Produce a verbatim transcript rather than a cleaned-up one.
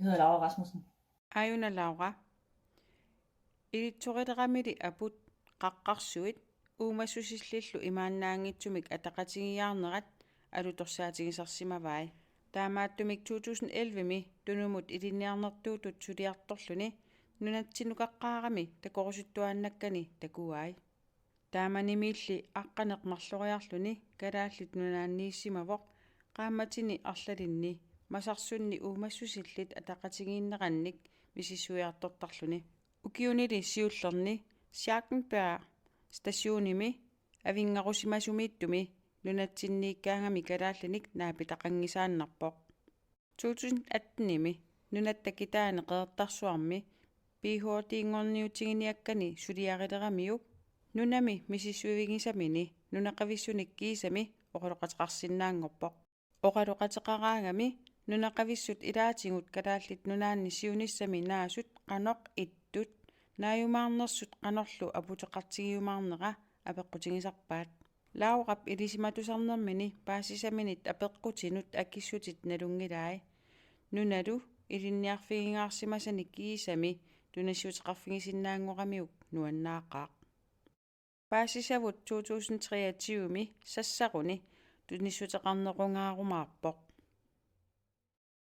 Jeg hedder Laura Rasmussen. Aajuna Laura. Ilitsoqaleramili aput qaqqarsuit uumassusillillu imaannaanngitsumik ataqatigiiaarnerat alutorsaatigisarsimavai. Taamaattumik to tusind elleve-mi Tunumut ilinniarnertuutut suliartorluni nunatsinnukaqqaarami takorusuttuaannakkani takuai. Taamanimiilli aqqaneq-marloriarluni Kalaallit Nunaanniissimavoq qaammatini arlalinni masarsunni uumassusillit ataqatigiinnerannik misissuiartortarluni. Ukiunili siullerni Schackenborg Stationimi avinngarusimasumiittumi nunatsinniikkaangami kalaallinik naapitaqanngisaannarpoq. To tusind atten-imi Nunatta Kitaani Qeqertarsuarmi Ph.D.-nngorniutiginiakkani suliarileramiuk nunami misissuivigisamini nunaqavissunik kiisami oqaloqateqarsinnaanngorpoq. Oqaloqateqaraangami nunaqavissut ilaatigut Kalaallit Nunaanni siunissami naasut qanoq ittut naajumaarnersut qanorlu aputeqartigiumaarnera apeqqutigisarpaat. Laurap ilisimatusarnermini paasisaminit apeqqutinut akissutit nalunngilai. Nunalu ilinniarfigingaarsimasani kiisami tunissiuteqarfigisinnaanngoramiuk nuannaaqaaq. Paasisavut to tusind treogtyve-mi sassaruni tunissuteqarnerungaarumaarpoq.